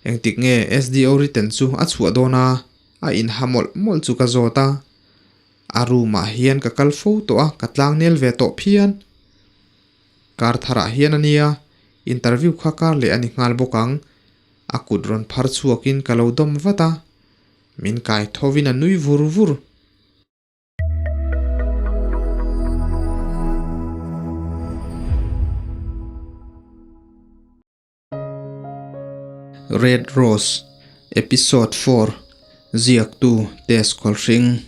Engtik nge SDO written chu a chhuah dawn a? A inha mawlh mawlh chu ka zawt a. A room ah hian ka kal fo tawh a, ka tlang nel ve tawh phian. Kar tharah hian a nia, interview kha kar leh a ni nghal bawk ang. A kut rawn phar chhuakin ka lo dawm vat a, min kai thovin a nui vur vur. Red Rose Episode 4 Ziaktu Tess Khawlhring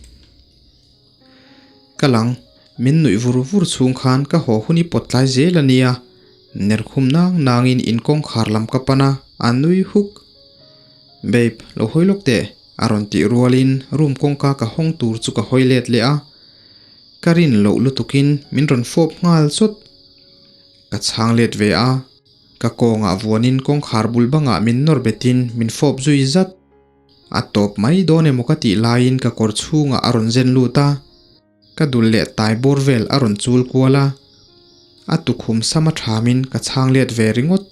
Ka lang, min nuih vur vur chhung khan ka haw hun i pawt tlai zel a nia, ner khum nang nangin in kawngkhar lam ka pan a, a nui huk. Babe, lo hawi lawk teh, a rawn tih rualin room kawngka ka hawng tur chu ka hawi let leh a. Ka rin loh lutukin min rawn fawp nghal chawt. Ka chhang let ve a, ka kawngah vuanin kawngkhar bul bangah min nawr betin min fawp zui zat. A tawp mai dawn emaw ka tih laiin ka kawr chhungah a rawn zen lut a, ka dul leh tai bawr vel a rawn chul kual a, a tukhum sama thamin ka chhang let ve ringawt.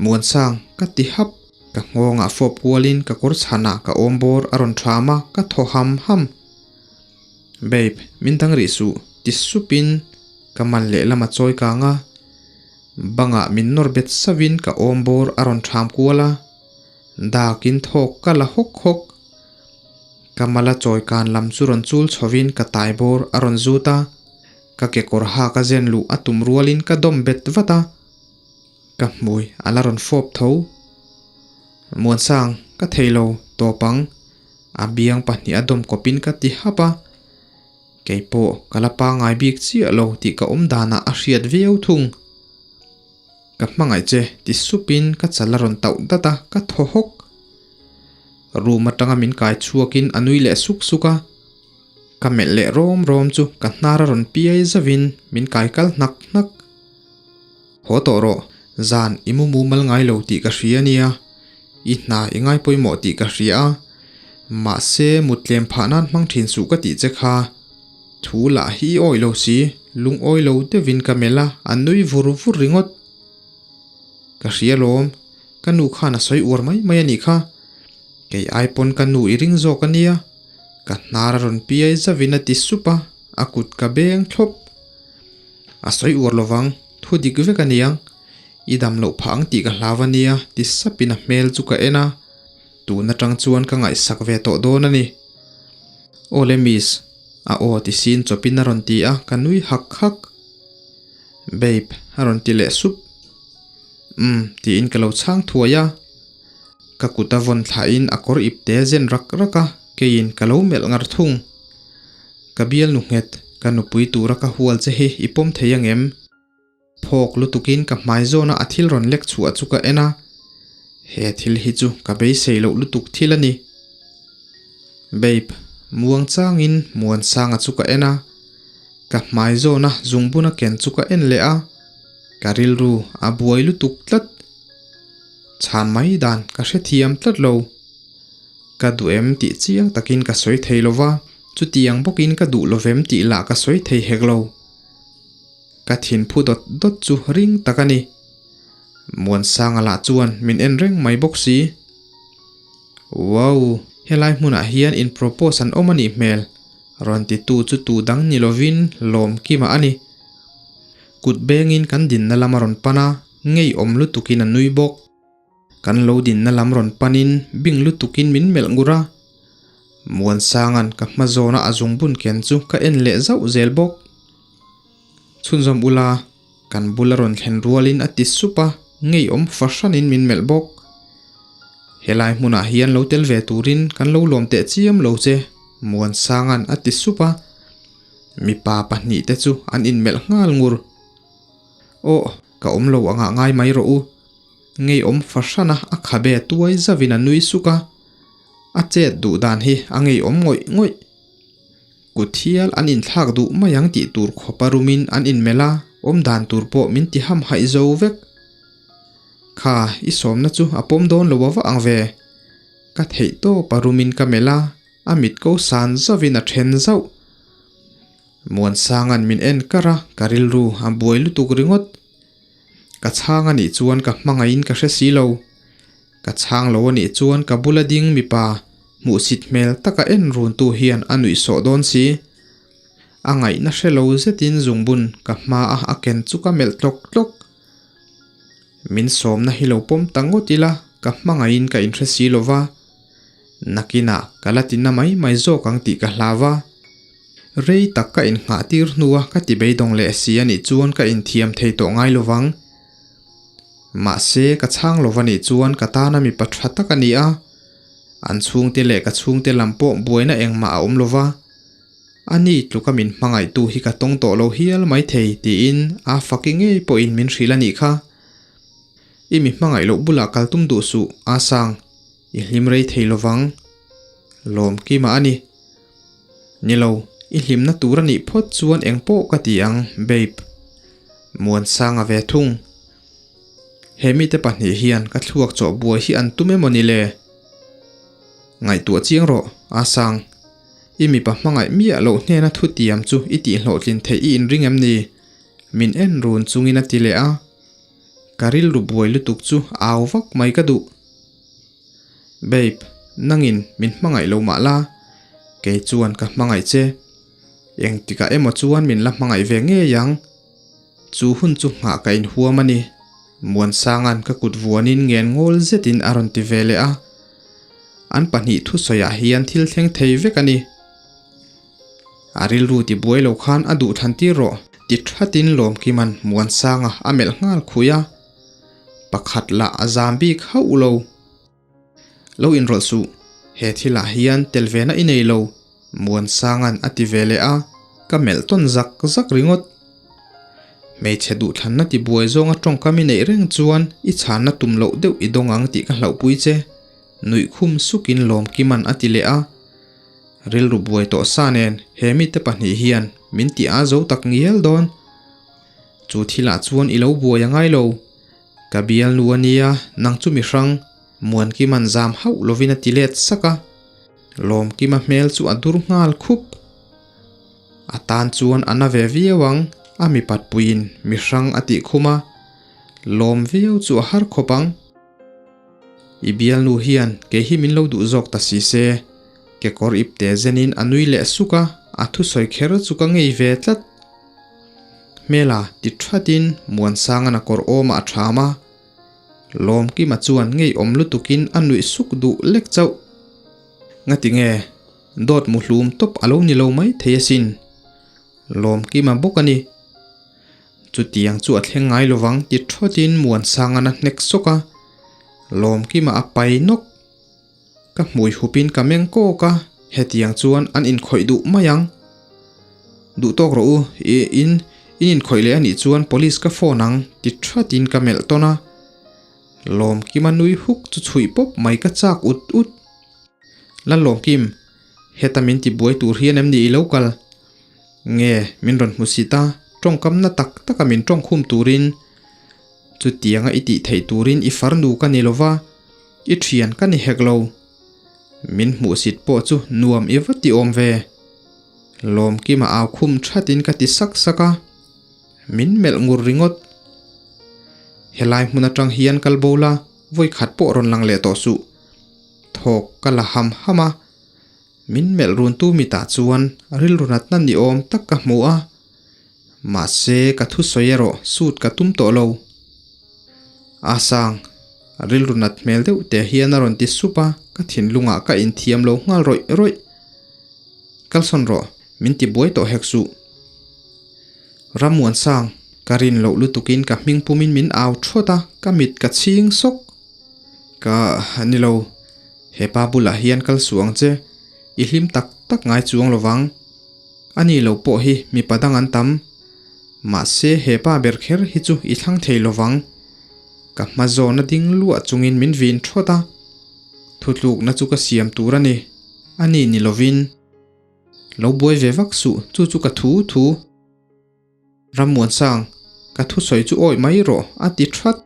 Muansang, ka ti hap, ka nghawngah fawp kualin ka kawr chhanah ka awm bawr a rawn tham a, ka thaw ham ham. Babe, min dang rih suh, ti supin ka man lehlam a chawi kang a, bangah min nawr bet savin ka awm bawr a rawn tham kual a, dakin thawk ka la hawk hawk. Ka mala chawi kan lam chu rawn chul chhovin ka tai bawr a rawn zut a, ka kekawr hak a zen luh a tum rualin ka dawm bet vat a. Ka hmui a la rawn fawp tho. Muansang, ka thei lo, tawp ang. A biang pahnih a dawm kawpin ka ti hap a. Kei pawh ka la pangngai bik chiah lo tih ka awm danah a hriat viau thung. Ka hmangaih che ti supin ka chal a rawn tauh dat a, ka thaw hawk. Room atanga min kai chhuakin a nui leh suk suk a. Ka melh leh rawm rawm chu ka hnar a rawn piai zauhin min kai kal hnak hnak. Haw tawh rawh, zan i mu mumal ngai lo tih ka hria a nia, i hna i ngai pawimawh tih ka hria a, mahse mut tlem phah nan hmang thin suh ka tih che kha. Thu lah hi i awih lo si, lungawi lo deuhin ka melh a, a nui vur vur ringawt. Ka hria lawm, ka nu khan a sawi uar mai mai a nih kha. Kei ai pawn ka nu i ring zawk a nia, ka hnar a rawn piai zauhin a ti sup a, a kut ka beng thlawp. A sawi uar lovang, thu dik vek a niang. I dam loh phah ang tih ka hlau a nia, ti sapin a hmel chu ka en a. Tun atang chuan ka ngaihsak ve tawh dawn a ni. Awle miss, a aw ti sin chawpin a rawn ti a, ka nui hak hak. Babe, a rawn ti leh sup. Umm, tiin ka lo chhang thuai a. Ka kut a vawn thlahin a kawr ip te zen rak rak a, keiin ka lo melh ngar thung. Ka bialnu nghet, ka nupui tura ka hual che hi i pawm thei angem? Phawk lutukin ka hmai zawna a thil rawn lek chhuah chu ka en a, he thil hi chu ka beisei loh lutuk thil a ni. Babe, muang changin Muansanga chu ka en a, ka hmai zawna zungbuna ken chu ka en leh a, ka rilru a buai lutuk tlat. Chhan mai dan ka hrethiam tlat lo. Ka duh em tih chiang takin ka sawi thei lo va, chutiang bawkin ka duh lovem tih lah ka sawi thei hek lo. Ka thin phu dawt dawt chu ring tak a ni. Muansanga lah chuan min en reng mai bawk si. Wow, helai hmunah hian in propose an awm a nih hmel, rawn titu chu tu dang ni lovin Lawmkima a ni. Kut bengin kan dinna lam a rawn pan a, ngeiawm lutukin a nui bawk. Kan lo dinna lam rawn panin bing lutukin min melh ngur a. Muansanga'n ka hma zawna a zungbun ken chu ka en leh zauh zel bawk. Chhunzawm ula, kan bula rawn thlen rualin a ti sup a, ngeiawm fahranin min melh bawk. Helai hmunah hian lo tel ve turin kan lo lawm teh chiam lo che, Muansanga'n a ti sup a. Mipa pahnihte chu an inmelh nghal ngur. Aw, ka awm lo angah ngai mai rawh u. Ngeiawm fahrana a khabe tuai zauhin a nui suk a, a chet duh dan hi a ngeiawm ngawih ngawih. Kut hial an inthlak duh mai ang tih tur khawpa rumin an inmelh a, awm dan tur pawh min ti hamhaih zo vek. Kha, i sawmna chu a pawm dawn lo ava ang ve. Ka theih tawpa rumin ka melh a, a mit ko san zauhin a then zauh. Muansanga'n min en kar a, ka rilru a buai lutuk ringawt. Ka chhang a nih chuan ka hmangaihin ka hre si lo. Ka chhang lo a nih chuan ka bula ding mipa hmuhsit hmel taka en runtu hian a nuih sawh dawn si. A ngaihna hre lo zetin zungbun ka hma a a ken chu ka melh tlawk tlawk. Min sawmna hi lo pawm ta ngawt ila ka hmangaihin ka inhre si lo va, nakinah ka la ti na mai mai zawk ang tih ka hlau va. Rei tak ka innghah tir hnua ka ti beidawng leh si a nih chuan ka inthiam thei tawh ngai lo vang. Mahse ka chhang lo va nih chuan ka tana mipa tha tak a ni a, an chhungte leh ka chhungte lam pawh buaina engmah a awm lo va. A ni tluka min hmangaihtu hi ka tawng tawh lo hial mai thei tiin a faki ngei pawhin min hrilh a nih kha. I mi hmangaih loh bulah kal tum duh suh, a sang. I hlim rei thei lovang. Lawm kima a ni. Ni lo, i hlimna tur a nih phawt chuan eng pawh ka ti ang, babe. Muansanga ve thung. He mite pahnih hian ka thluak chawh buai hi an tum emaw ni le? Ngaihtuah chiang rawh, a sang. I mipa hmangaih miah loh hnena thutiam chu i tihhlawhtlin theih i inring em ni? Min en run chungin a ti leh a. Ka rilru buai lutuk chu au vak mai ka duh. Babe, nangin min hmangaih lo mah la, kei chuan ka hmangaih che. Engtikah emaw chuan min la hmangaih ve ngei ang. Chu hun chu nghah ka inhuam a ni. Muansanga'n ka kut vuanin ngen ngawl zetin a rawn ti ve leh a. An pahnih thusawiah hian thil thleng thei vek a ni. A rilru ti buai lo khan a duh thlan tir rawh ti thatin Lawmkima'n Muansanga a melh nghal khui a. Pakhat lah a zam bik hauh lo. Lo inrawlh suh, he thilah hian tel ve na i nei lo, Muansanga'n a ti ve leh a, ka melh tawn zak zak ringawt. Hmeichhe duhthlanna ti buai zawnga tawngkam i neih reng chuan i chhanna tum loh deuh i dawng ang tih ka hlauhpui che, nuih khum sukin Lawmkima'n a ti leh a. Rilru buai tawh sa nen he mite pahnih hian min ti a zo tak ngial dawn. Chu thilah chuan i lo buai a ngai lo. Ka bialnu a nia, nang chu mi hrang, Muankima'n zam hauh lovin a ti let sak a. Lawmkima hmel chu a dur nghal khup. A tan chuan a na ve viau ang, a mipat puiin mi hrang a tih khum a. Lawm viau chu a har khawp ang. I bialnu hian kei hi min lo duh zawk ta si se. Kekawr ipte zenin a nui leh suk a, a thusawi kher chu ka ngei ve tlat. Hmela ti thatin Muansangan a kawr awmah a ṭham a. Lawmkima chuan ngeiawm lutukin a nuih suk duh lek chauh. Ngati nge, dawt muhlum tawp a lo ni lo mai thei asin. Lawmkima bawk a ni. Chutiang chu a thleng ngai lovang ti thawtin Muansangan a hnek sawk a. Lawmkima a pai nawk. Ka hmui hupin ka meng kawk a, hetiang chuan an inkhawih duh mai ang. Duh tawk rawh u, i in in inkhawih leh anih chuan police ka phone ang ti thatin ka melh tawn a. Lawmkima nui huk chu chhuih pawp mai ka chak ut ut. Lalawmkim, heta min ti buai tur hian em ni i lo kal? Nge min rawn hmu si ta, tawngkam na tak taka min tawngkhum turin. Chutianga i tih theih turin i farnu ka ni lova, i thian ka ni hek lo. Min hmuhsit pawh chu nuam i va ti awm ve. Lawmkima au khum thatin ka ti sak sak a, min melh ngur ringawt. Helai hmun atang hian kal bo la, vawi khat pawh rawn lang leh tawh suh. Thawk ka la ham ham a, min melh runtu mitah chuan rilru natna ni awm tak ka hmu a. Mahse, ka thusawi erawh suit ka tum tawh lo. A sang, rilru nat hmel deuh teh hian a rawn ti sup a, ka thinlungah ka inthiam lo nghal rawih rawih. Kalsawn rawh, min ti buai tawh hek suh. Rammuansang, ka rin loh lutukin ka hming pumin min au thawt a, ka mit ka chhing sawk. Ka, ni lo, hepa bulah hian kal suh ang che, i hlim tak tak ngai chuang lovang. A ni lo pawh hi mipa dang an tam. Mahse he pa ber kher hi chu i thlang thei lovang. Ka hma zawna ding luah chungin min vin thawt a. Thutlukna chu ka siam tur a ni. A ni ni lovin. Lo buai ve vak suh chu chu ka thu thu. Rammuansang, ka thusawi chu awih mai rawh a ti that.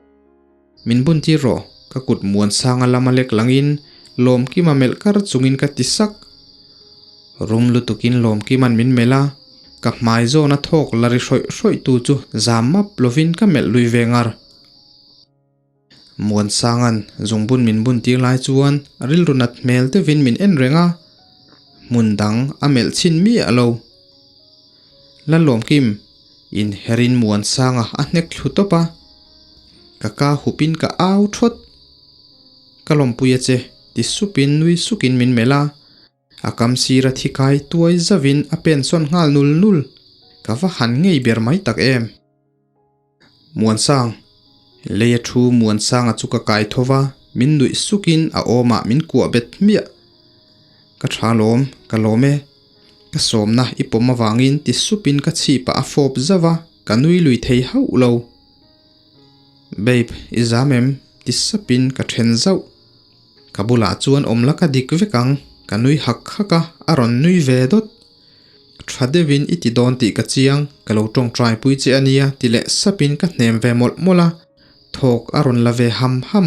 Min bun tir rawh, ka kut Muansanga lama lek langin Lawmkima melh kar chungin ka ti sak. Rum lutukin Lawmkima'n min melh a, ka hmai zawna thawk la ri hrawih hrawih tu chu zam map lovin ka melh lui ve ngar. Muansanga'n zungbun min bun tir lai chuan rilru nat hmel deuhin min en reng a, hmun dang a melh chhin miah lo. Lalawmkim, inherin Muansanga a hnek thlu tawp a, ka ka hupin ka au thawt. Ka lawmpui a che, ti supin nui sukin min melh a. A kam sira thi kai tuai zauvin a pen sawn nghal nul nul. Ka va han ngei ber mai tak em. Muansang, Lei a thu Muansanga chu ka kai tho va, min nuih sukin a awmah min kuah bet hmiah. Ka tha lawm, ka lawm e. Ka sawmna i pawm avangin ti supin ka chhipah a fawp zauh va, ka nui lui thei hauh lo. Babe, i zam em? ti sapin ka then zauh. Ka bulah chuan awm la ka dik vek ang, ka nui hak hak a, a rawn nui ve dawt. Tha deuhin i ti dawn tih ka chiang, ka lo tawngtai pui che a nia ti leh sapin ka hnem ve mawlh mawlh a, thawk a rawn la ve ham ham.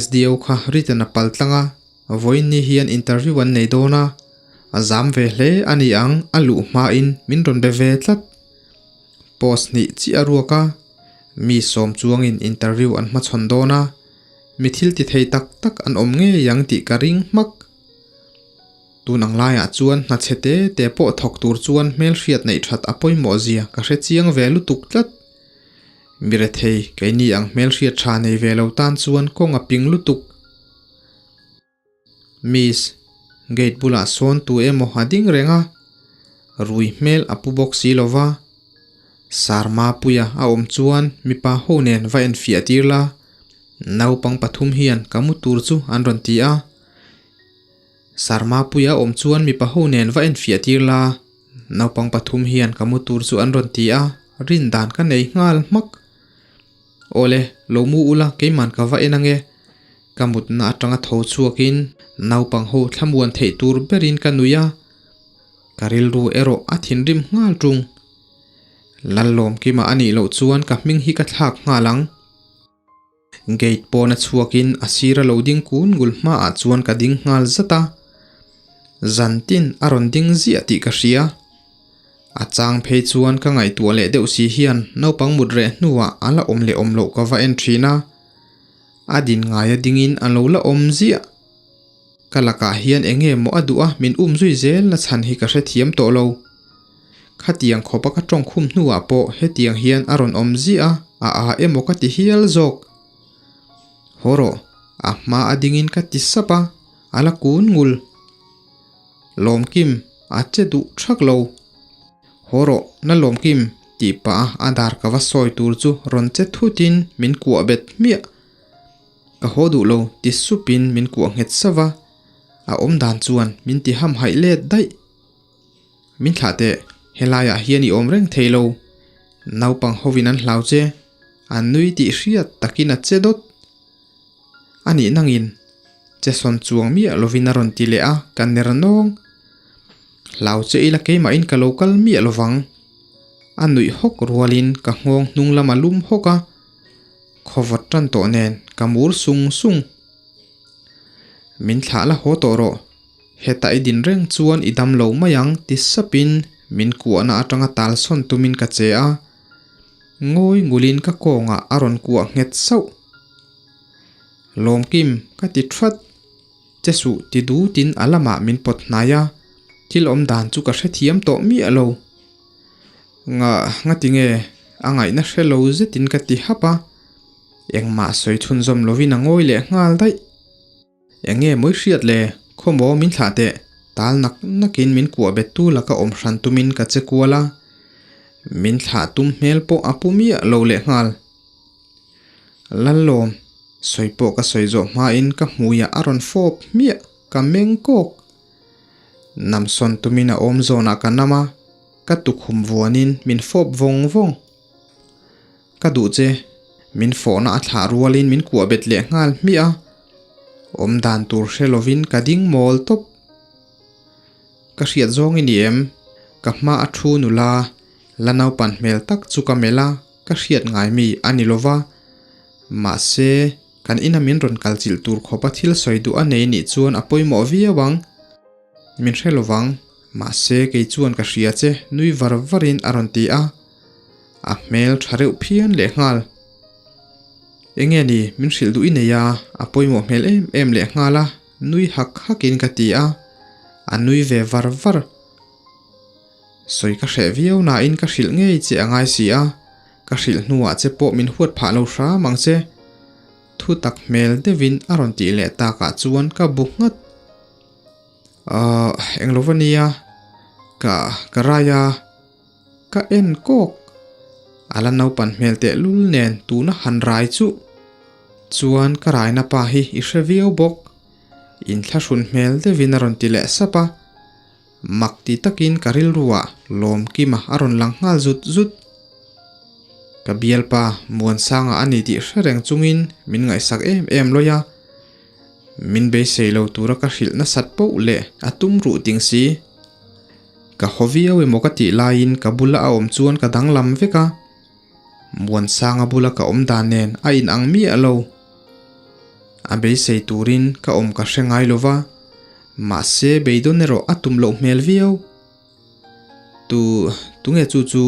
SDO kha written a pal tlang a, vawiin ni hian interview an nei dawn a, a zam ve hle a ni ang a luh hmain min rawn be ve tlat. Post hnih chiah a ruak a, mi sawm chuangin interview an hmachhawn dawn a, mi thil ti thei tak tak an awm ngei ang tih ka ring hmak. Tun ang laiah chuan hna chhe te te pawh thawk tur chuan hmelhriat neih that a pawimawh zia ka hre chiang ve lutuk tlat. Mi rethei, keini ang hmelhriat tha nei ve lo tan chuan kawng a ping lutuk. Miss, gate bulah sawn tu emaw a ding reng a, rui hmel a pu bawk si lova. Sarma puia a awm chuan mipa ho nen va enfiah tir la, naupang pathum hian ka mu tur chu an rawn ti a. Sarmapuia awm chuan mipa ho nen va enfiah tir la, naupang pathum hian ka mu tur chu an rawn ti a, rin dan ka nei nghal hmak. Awle, lo mu ula keiman ka va en ange. Ka mutna atanga tho chhuakin naupang ho thlamuan theih tur berin ka nui a, ka rilru erawh a thinrim nghal tung. Lallawmkima a nih loh chuan ka hming hi ka thlak nghal ang. Gate pawna chhuakin a sira lo ding kun ngul hmaah chuan ka ding nghal zat a, zantin a rawn ding ziah tih ka hria. A chang phei chuan ka ngaihtuah leh deuh si hian naupang mut reh hnuah a la awm leh awm loh ka va en thin a, a din ngaia dingin a lo la awm ziah. Ka lakah hian eng nge maw a duh a min um zui zel na chhan hi ka hrethiam tawh lo. Khatiang khawpa ka tawng khum hnuah pawh hetiang hian a rawn awm ziah a, a a emaw ka ti hial zawk. Haw rawh, a hma a dingin ka ti sap a, a la kun ngul. Lawmkim, a che duh thak lo. Haw rawh, na Lawmkim, tih pah a a dar ka va sawi tur chu rawn che thutin min kuah bet hmiah. Ka haw duh lo ti supin min kuah nghet sauh a, a awm dan chuan min ti hamhaih let daih. Min thlah teh, helaiah hian i awm reng thei lo. Naupang hovin an hlau che, an nui tih hriat takin a che dawt. A nih nangin, che sawn chuang miah lovin a rawn ti leh a, ka ner nawng. Hlau che ila keimahin ka lo kal miah lovang. A nuih hawk rualin ka nghawng hnung lam a lum hawk a. Khawvawt tan tawh nen ka mur sung sung. Min thlah la haw tawh rawh, hetah i din reng chuan i dam lo mai ang ti sapin min kuahna atanga tal sawn tumin ka che a. Ngawi ngulin ka kawngah a rawn kuah nghet sauh. Lawmkim ka ti that, che suh ti dutin a lamah min pawt hnai a, thil awm dan chu ka hrethiam tawh miah lo. Nga ngatinge a ngaihna hre lo zetin ka ti hap a, engmah sawi chhunzawm lovin a ngawi leh nghal daih. Eng nge mawi hriat le, khawmaw min thlah teh, tal nak nakin min kuah bet tu laka awm hran tumin ka che kual a, min thlah tum hmel pawh a pu miah lo leh nghal. Lallawm, sawi pawh ka sawi zawh hmain ka hmuiah a rawn fawp hmiah, ka meng kawk. Namsawn tumin a awm zawnah ka nam a, ka tukhum vuanin min fawp vawng vawng. Ka duh che, min fawhna a thlah rualin min kuah bet leh nghal hmiah a, awm dan tur hre lovin ka ding mawl tawp. Ka hriat zawng i ni em? Ka hma a thu nula, la naupan hmel tak chu ka melh a, ka hriat ngai mi a ni lova. Mahse, kan ina min rawn kal chilh tur khawpa thil sawi duh a nei nih chuan a pawimawh viau ang. Min hre lovang, mahse kei chuan ka hria che nui var varin a rawn ti a, a hmel tha reuh phian lehnghal. Enge ni, min hrilh duh i nei a, a pawimawh hmel em em leh nghal a, nui hak hakin ka ti a, a nui ve var var. Sawi ka hreh viau nain ka hrilh ngei che a ngai si a, ka hrilh hnuah che pawh min huat phah lo hram ang che. Thu tak hmel deuhin a rawn tih leh takah chuan ka bu nghat. Ahh, eng lo va nia, ka ka rai a, ka en kawk. A la naupan hmel teh lul nen tuna han rai chuh. Chuan ka raina pa hi i hre viau bawk. Inthlahrun hmel deuhin a rawn ti leh sap a. Mak ti takin ka rilruah Lawmkima a rawn lang nghal zut zut. Ka bialpa Muansanga a ni tih hre reng chungin min ngaihsak em em lawi a. Min beisei lo tura ka hrilh nasat poh leh a tum ruh ting si. Ka haw viau emaw ka tih laiin ka bula a awm chuan ka danglam vek a. Muansanga bula ka awm dan nen a inang miah lo. A beisei turin ka awm ka hre ngai lova, mahse beidawn erawh a tum loh hmel viau. Tu, tunge chu chu?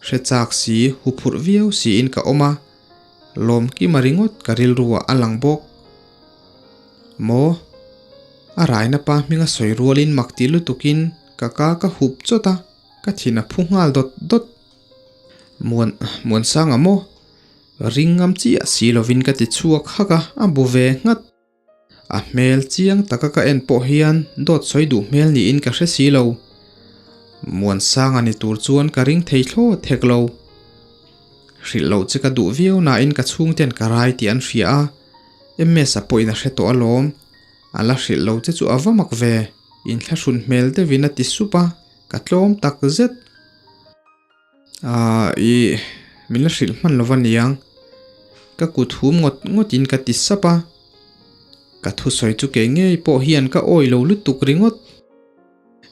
Hre chak si, huphurh viau siin ka awm a, lawmkima ringawt ka rilruah a lang bawk. Maw? A raina pa hminga sawi rualin mak ti lutukin ka ka ka hup chawt a, ka thin a phu nghal dawt dawt. Muan, Muansanga maw? Ring ngam chiah si lovin ka ti chhuak hak a, a bu ve nghat. A hmel chiang taka ka en pawh hian dawt sawi duh hmel niin ka hre si lo. Muansanga ni tur chuan ka ring thei thlawt hek lo. Hrilh loh che ka duh viau nain ka chhungten ka rai tih an hria a, MS-a pawhin a hre tawh alawm. A la hrilh lo che chu a va mak ve, inthlahrun hmel deuhin a ti sup a, ka tlawm tak zet. Ahh ih min la hrilh hman lova niang ka kut hum ngawt ngawt in ka ti sap a ka thusawi chu kei ngei pawh hian ka awi lo lutuk ringawt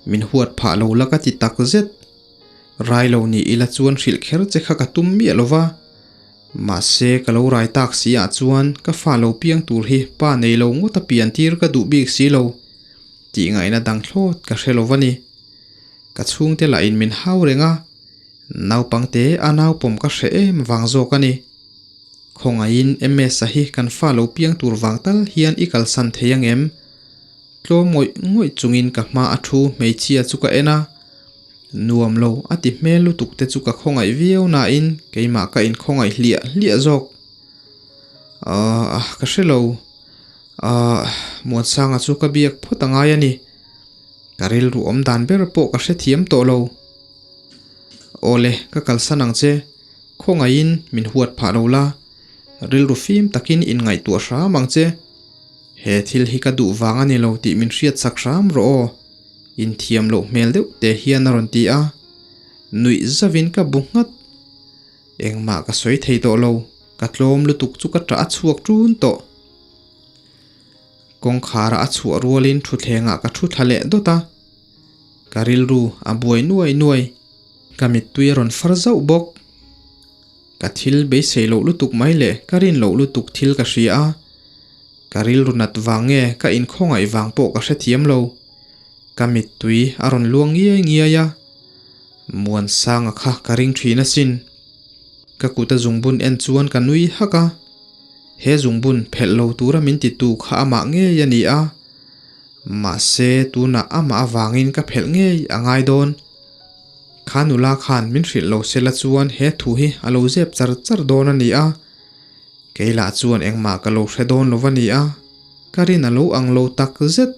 min huat phah lo la ka ti tak zet rai lo ni ila chuan hrilh kher che kha ka tum miah lova mahse ka lo rai tak si ah chuan ka fa lo piang tur hi pa nei lo ngawt a pian tir ka duh bik si lo tih ngaihna dang thlawt ka hre lova ni. Ka chhungte lah in min hau reng a, naupangte a naupawm ka hre em vang zawk a ni. Khawngaihin MS-a hi kan fa lo piang tur vang tal hian i kalsan thei ang em? Tlawm ngawih ngawih chungin ka hma a thu hmeichhia chu ka en a, nuam lo a ti hmel lutuk te chu ka khawngaih viau nain keimah ka inkhawngaih hliah hliah zawk. Aah ka hre lo, aah Muansanga chu ka biak phawt a ngai a ni. Ka rilru awm dan ber pawh ka hrethiam tawh lo. Awle, ka kalsan ang che. Khawngaihin min huat phah lo la. Rilru fim takin inngaihtuah hram ang che. He thil hi ka duh vang a ni lo tih min hriatsak hram rawh aw. Inthiam loh hmel deuh te hian a rawn ti a. Nuih zavin ka bu nghat. Engmah ka sawi thei tawh lo. Ka tlawm lutuk chu ka ṭah a chhuak ṭun tawh. Kawngkhara a chhuah rualin thutthlengah ka thu thla leh dawt a, ka rilru a buai nuai nuai. Ka mittui a rawn far zauh bawk. Ka thil beisei loh lutuk mai leh ka rin loh lutuk thil ka hria a, ka rilru nat vang nge ka inkhawngaih vang pawh ka hrethiam lo. Ka mittui a rawn luang ngiai ngiai a, Muansanga kha ka ring thin asin. Ka kut a zungbun en chuan ka nui hak a. He zungbun phelh lo tura min ti tu kha amah ngei a ni a, mahse tunah amah avangin ka phelh ngei a ngai dawn. Kha nula khan min hrilh lo sela chuan he thu hi a lo zep char char dawn a ni a, kei lah chuan engmah ka lo hre dawn lo va ni a, ka rin a lo ang lo tak zet.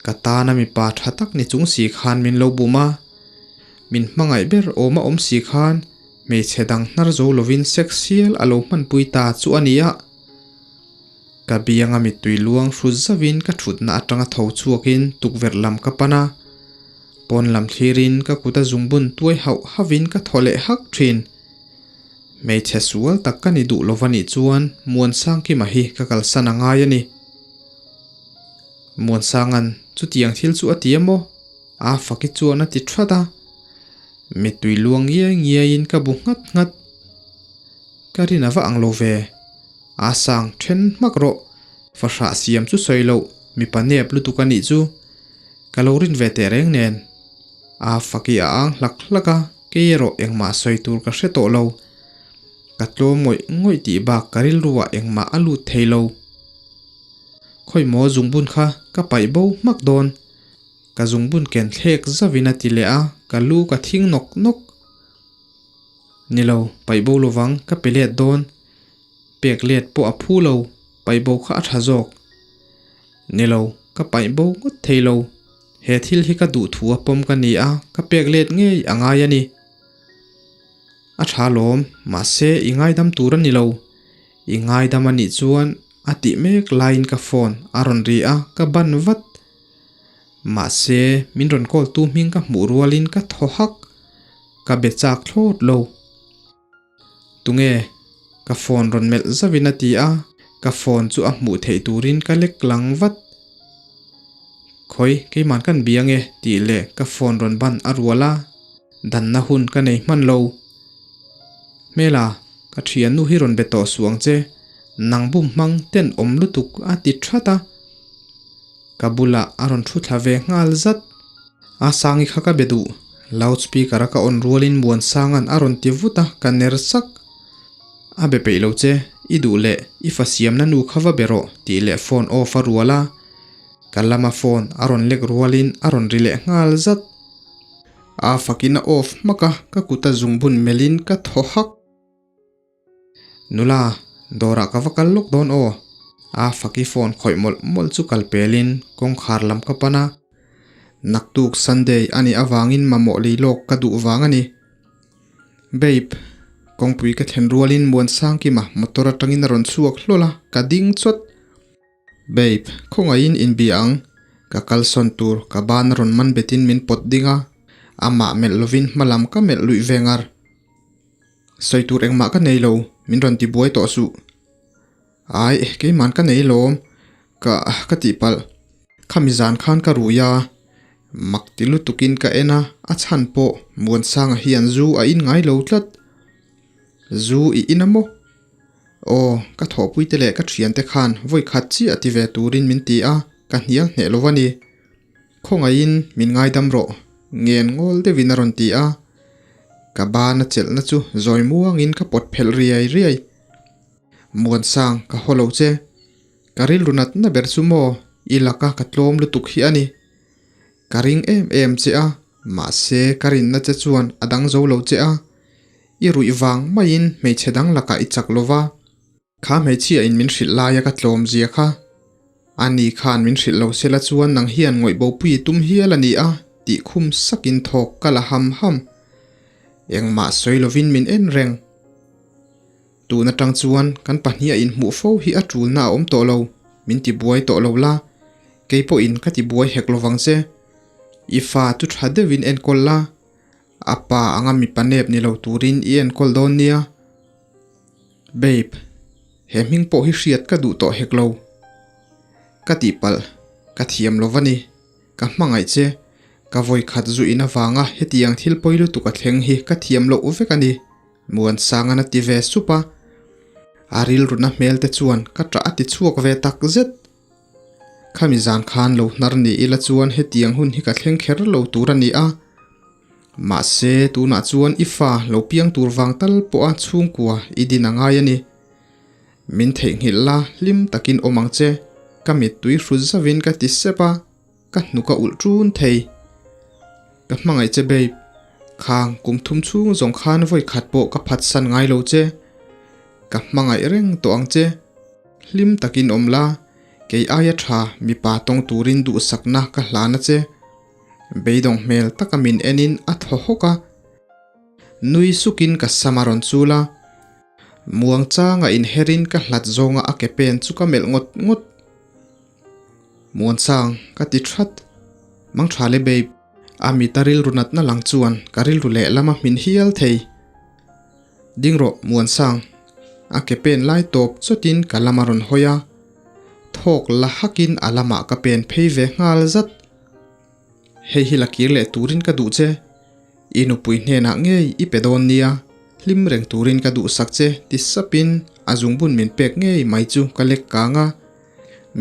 Ka tana mipa tha tak ni chung si khan min lo bum a, min hmangaih ber awm a awm si khan Hmeichhe dang hnar zo lovin sex sial a lo hmanpui ta chu a ni a. Ka bianga mittui luang hrut zauhin ka thutna atanga tho chhuakin tukverh lam ka pan a. Pawn lam thlirin ka kut a zungbun tuai hauh hauhin ka thaw leh hak thin. Hmeichhe sual tak ka ni duh lova nih chuan Muansangkima hi ka kalsan a ngai a ni. Muansanga'n chutiang thil chu a ti a maw? A faki chuan a ti that a. Mittui luang ngiai ngiaiin ka bu nghat nghat. Ka rin a va ang lo ve. A sang then hmak rawh. Fahrah siam chu sawi loh, mipa nep lutuk a nih chu. Ka lo rin ve teh reng nen. A faki a ang hlak hlak a, kei erawh engmah sawi tur ka hre tawh lo. Ka tlawm ngawih ngawih tih bak ka rilruah engmah a lut thei lo. Khawi maw zungbun kha ka paih bo hmak dawn. Ka zungbun ken thlek zauhin a ti leh a, ka lu ka thing nawk nawk. Ni lo, paih bo lovang ka pe let dawn. Pek let pawh a phu lo, paih bo kha a tha zawk. Ni lo, ka paih bo ngawt thei lo. He thil hi ka duh thu a pawm ka ni a, ka pek let ngei a ngai a ni. A tha lawm, mahse i ngaidam tur a ni lo. I ngaidam a nih chuan a tih mek laiin ka phone a rawn ri a, ka ban vat. Mahse min rawn call tu hming ka hmuh rualin ka thaw hak, ka be chak thlawt lo. Tunge? Ka phone rawn melh zauhin a ti a, ka phone chu a hmuh theih turin ka lek lang vat. Khawi, keiman kan bia nge tih leh ka phone rawn ban a rual a, danna hun ka nei hman lo. Hmela, ka thiannu hi rawn be tawh suh ang che, nang bum hmang ten awm lutuk a ti that a. Ka bulah a rawn thu thla ve nghal zat. A Sangi kha ka be duh, loud speaker a ka on rualin Muansanga'n a rawn ti vut a, ka ner sak. A be peih lo che, i duh leh i fa siamna nu kha va be rawh tih leh phone off a rual a. Ka lama phone a rawn lek rualin a rawn ri leh nghal zat. A fakin a off hmak a, ka kut a zungbun melhin ka thaw hak. Nula, dawrah ka va kal lawk dawn aw. A faki phone khawih mawlh mawlh chu kal pelin kawngkhar lam ka pan a. Naktuk Sunday a nih avangin mamawh lei lawk ka duh vang a ni. Babe, kawngpui ka thlen rualin Muansangkima motor atangin a rawn chhuak hlawl a, ka ding chawt. Babe, khawngaihin inbia ang. Ka kalsawn tur ka ban a rawn man betin min pawt ding a, amah melh lovin hma lam ka melh luih ve ngar. Sawi tur engmah ka nei lo, min rawn ti buai tawh suh. Ai, keiman ka nei lawm, ka ka tihpalh. Khami zan khan ka rui a, mak ti lutukin ka en a, a chhan pawh Muansanga hian zu a in ngai lo tlat. Zu i in a maw? Aw, ka thawhpuite leh ka thiante khan vawi khat chiah ti ve turin min ti a, ka hnial hneh lo a ni. Khawngaihin min ngaidam rawh, ngen ngawl deuhin a rawn ti a. Ka bana chelhna chu zawi muangin ka pawt phelh riai riai. Muansang, ka haw lo che. Ka rilru natna ber chu maw, i laka ka tlawm lutuk hi a ni. Ka ring em em che a, mahse ka rinna che chuan a dang zo lo che a. I ruih vang maiin hmeichhe dang lakah i chak lo va. Kha hmeichhia in min hrilh laia ka tlawm zia kha. Ani khan min hrilh lo sela chuan nang hian ngawih bopui i tum hial a ni a, tih khum sakin thawk ka la ham ham. Engmah sawi lovin min en reng. Tun atang chuan kan pahniha inhmuh fo hi a tulna a awm tawh lo, min ti buai tawh lo la, kei pawhin ka ti buai hek lovang che. I fa chu tha deuhin enkawl la, A pa anga mipa nep ni lo turin i enkawl dawn nia. Babe, he hming pawh hi hriat ka duh tawh hek lo. Ka tihpalh, ka thiam lo va ni. Ka hmangaih che, ka vawi khat zu in avanga hetiang thil pawi lutuk a thleng hi ka thiam loh vek a ni, Muansangan a ti ve sup a. A rilruna hmel te chuan ka ṭah a ti chhuak ve tak zet. Khami zan khan lo hnar ni ila chuan hetiang hun hi ka thleng kher lo tur a ni a. Mahse, tunah chuan i fa lo piang tur vang tal pawha chhungkua i din a ngai a ni. Min theihnghilh la hlim takin awm ang che, ka mittui hrut zauhin ka ti sep a, ka hnuk a ulh ṭun thei. Ka hmangaih che babe, khang kum thum chhung zawng khan vawi khat pawh ka phatsan ngai lo che. Ka hmangaih reng tawh ang che. Hlim takin awm la, kei aia tha mipa tawng turin duhsakna ka hlan a che. Beidawng hmel taka min enin a thaw hawk a. Nui sukin ka sam a rawn chul a. Muang changa inherin ka hlat zawnga a ke pen chu ka melh ngawt ngawt. Muansang, ka ti that. Mang tha le babe. A mita rilru natna lang chuan ka rilru lehlam a hmin hial thei. Ding rawh Muansang, a ke pen lai tawp chawtin ka lam a rawn hawi a, thawk la hakin a lamah ka pen phei ve nghal zat. Hei hi la kir leh turin ka duh che, i nupui hnenah ngei i pe dawn nia, hlim reng turin ka duhsak che ti sapin a zungbun min pek ngei mai chu ka lek kang a,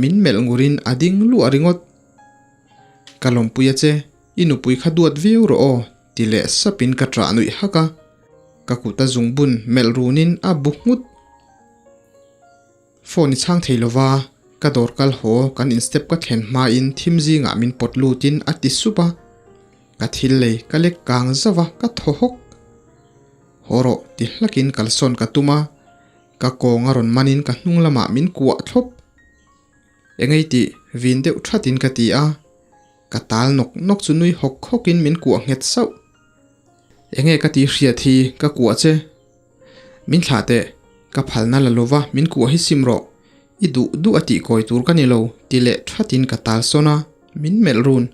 min melh ngurin a ding luah ringawt. Ka lawmpui a che, i nupui kha duat viau rawh aw ti leh sapin ka ṭah nuih hak a. Ka kut a zungbun melh runin a bu nghut. Phone i chhang thei lova, ka dawr kal haw kan in step ka thlen hmain thim zingah min pawt lutin a ti sup a. Ka thil lei ka lek kang zauh a, ka thaw hawk. Haw rawh ti hlakin kalsawn ka tum a, ka kawng a rawn manin ka hnung lamah min kuah thlawp. Engei tih vin deuh thatin ka ti a, ka tal nawk nawk chu nui hawk hawkin min kuah nghet sauh. Enge ka ti hriat hi ka kuah che. Min thlah teh, ka phalna la lova min kuah hi sim rawh, i duh duh a tih kawi tur ka ni lo ti leh thatin ka tal sawn a, min melh run.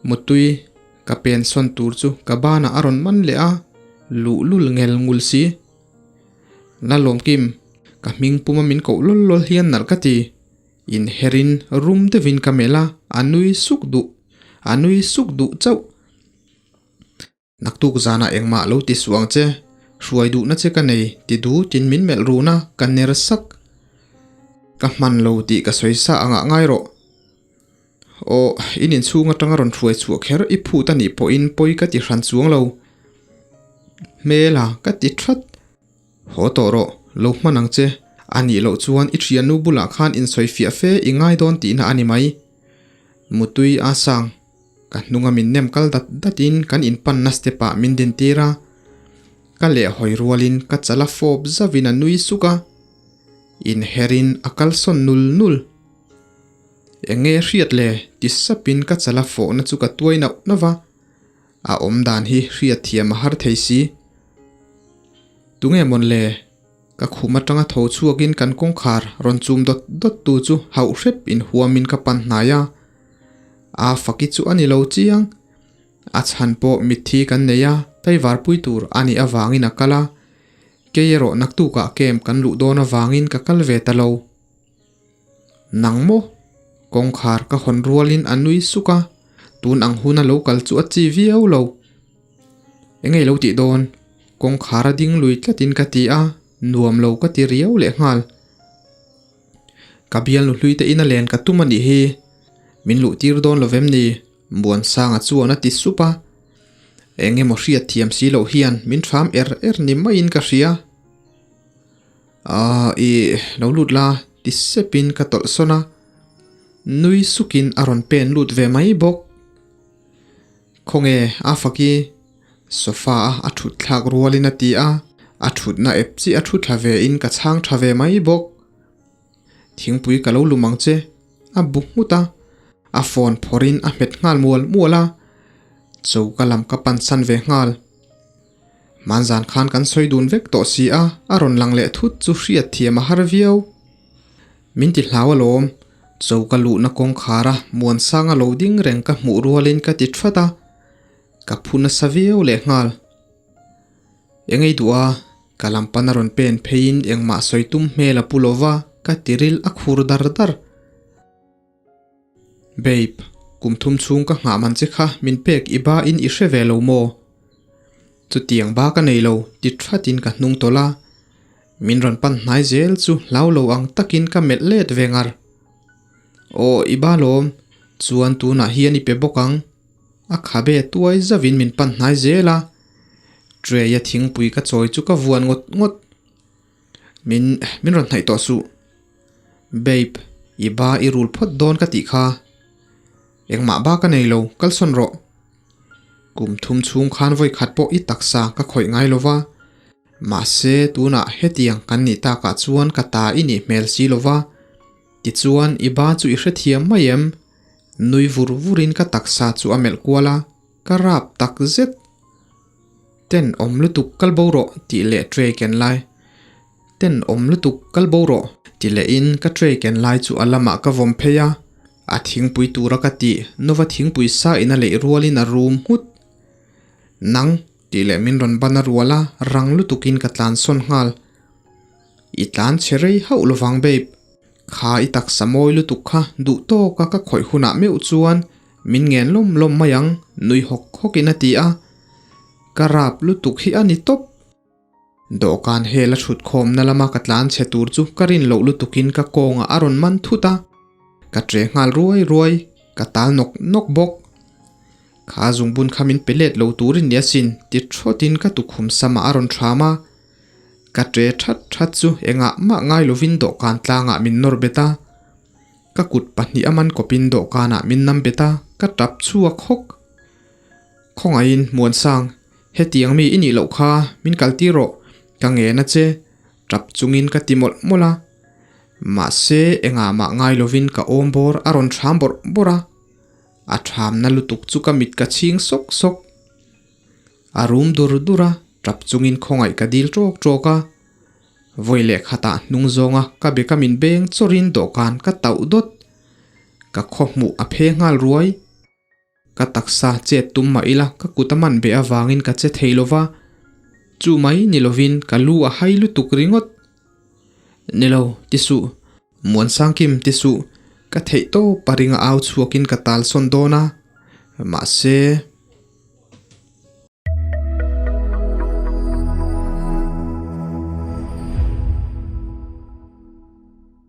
Muttui ka pen sawn tur chu ka banah a rawn man leh a, luhlul ngel ngul si. La lawmkim, ka hming puma min koh lawl lawl hian nalh ka ti. Inherin rum deuhin ka melh a, a nui suk duh, a nui suk duh chauh. Naktuk zanah engmah lo ti suh ang che, hruai duhna che ka nei ti dutin min melh run a, ka ner sak. Ka hman lo tih ka sawi sa angah ngai rawh. Aw, in inchhung atanga rawn hruai chhuah kher i phut a nih pawhin pawi ka ti hran chuang lo. Hmela ka ti that. Haw tawh rawh, lo hman ang che. A nih loh chuan i thiannu bulah khan insawi fiah fe i ngai dawn tihna a ni mai. Mutui a sang. Ka hnunga min nem kal dat datin kan inpanna step ah min din tir a. Ka lehhawi rualin ka chal a fawp zauhin a nui suk a. Inherin a kalsawn nul nul. Eng nge hriat le? ti sapin ka chal a fawhna chu ka tuai nauh nauh a. A awm dan hi hriat thiam a har thei si. Tunge mawn le? Ka khum atanga tho chhuakin kan kawngkhar rawn chum dawt dawt tu chu hauh hrep in huamin ka pan hnai a. A faki chu a ni lo chiang. A chhan pawh mitthi kan nei a, taivarpui tur a nih avangin a kal a. Kei erawh naktukah camp kan luh dawn avangin ka kal ve ta lo. Nang maw? Kawngkhar ka hawn rualin a nui suk a, tun ang huna lo kal chu a chi viau lo. Engei lo tih dawn? Kawngkhar a ding lui tlatin ka ti a, nuam lo ka ti riau leh nghal. Ka bialnu hlui te ina len ka tum a nih hi, min luh tir dawn lo vem ni? Muansanga chuan a ti sup a, eng emaw hriat thiam si loh hian min hram er er ni maiin ka hria. Aaa i lo lut la ti sepin ka tawlh sawn a, nui sukin a rawn pen lut ve mai bawk. Khawnge a faki sofa a a thut thlak rualin a ti a, a thutna ep chiah a thu thla ve in ka chhang tha ve mai bawk. Thingpui ka lo lum ang che a bu nghut a, a phone phawrhin a hmet nghal mual mual a, choka lam ka pan san ve nghal. Hmanzan khan kan sawi dun vek tawh si a, a rawn lang leh thut chu hriat thiam a har viau. Min ti hlau alawm, choka luhna kawngkhar a Muansanga lo ding reng ka hmuh rualin ka ti that a, ka phu nasa viau lehnghal. Engei duh a, ka lam pan a rawn pen pheiin engmah sawi tum hmel a pu lova, ka tiril a khur dar dar. Babe, kum thum chhung ka nghah man che kha min pek i ba in i hre ve lo maw? Chutiang ba ka nei lo, ti thatin ka hnung tawlh a. Min rawn pan hnai zel chu hlau lo ang takin ka melh let ve ngar. Aw, i ba lawm, chuan tunah hian i pe bawk ang. A khabe tuai zauhin min pan hnai zel a. Tray a thingpui ka chawi chu ka vuan ngawt ngawt. Min, min rawn hnaih tawh suh. Babe, i ba i rul phawt dawn ka tih kha. Engmah ba ka nei lo, kalsawn rawh. Kum thum chhung khan vawi khat pawh i taksa ka khawih ngai lo va. Mahse, tunah hetiang kan nih takah chuan ka ta i nih hmel si lo va. Tichuan, i ba chu i hrethiam mai em? Nui vur vurin ka taksa chu a melh kual a, ka rap tak zet. Ten awm lutuk kal bo rawh tih leh tray ken lai. Ten awm lutuk kal bo rawh ti leh in ka tray ken lai chu a lamah ka vawm phei a, a thingpui tura ka tih nova thingpui sa in a leih rual in a rum nghut. Nang tih leh min rawn ban a rual a, rang lutuk in ka tlan sawn nghal. I tlan chhe rei hauh lovang babe. Kha i taksa mawi lutuk kha duh tawk a ka khawih hunah meuh chuan min ngen lawm lawm mai ang nui hawk hawk in a ti a, ka rap lutuk hi a ni tawp. Dawhkan hel a thut khawmna lama ka tlan chhe tur chu ka rin loh lutuk in ka kawngah a rawn man thut a, ka tre nghal ruai ruai, ka tal nawk nawk bawk. Kha zungbun kha min pe let lo tur in ni asin ti thawtin ka tukhum samah a rawn thram a. Ka ṭe that that chu engah mah ngai lovin dawhkan tlangah min nawr bet a. Ka kut pahnih a man kawpin dawhkanah min nam bet a, ka tap chhuak hawk. Khawngaihin Muansang, hetiang mi i nih loh kha min kal tir rawh, ka ngen a che, tap chungin ka ti mawlh mawlh a. Mahse engah mah ngai lovin ka awm bawr a rawn thram bawrh bawrh a. A thamna lutuk chu ka mit ka chhing sawk sawk. A rum dur dur a, tap chungin khawngaih ka dil tawk tawk a. Vawi leh khatah hnung zawnga ka be ka min beng chawrin dawhkan ka tauh dawt. Ka khaw hmuh a phe nghal ruai. Ka taksa chet tum mah ila ka kut a man beh avangin ka che thei lova, chu mai ni lovin ka lu a hai lutuk ringawt. Ni lo, ti suh. Muansangkim ti suh. Ka theih tawp a ringa au chhuakin ka tal sawn dawn a. Mahse.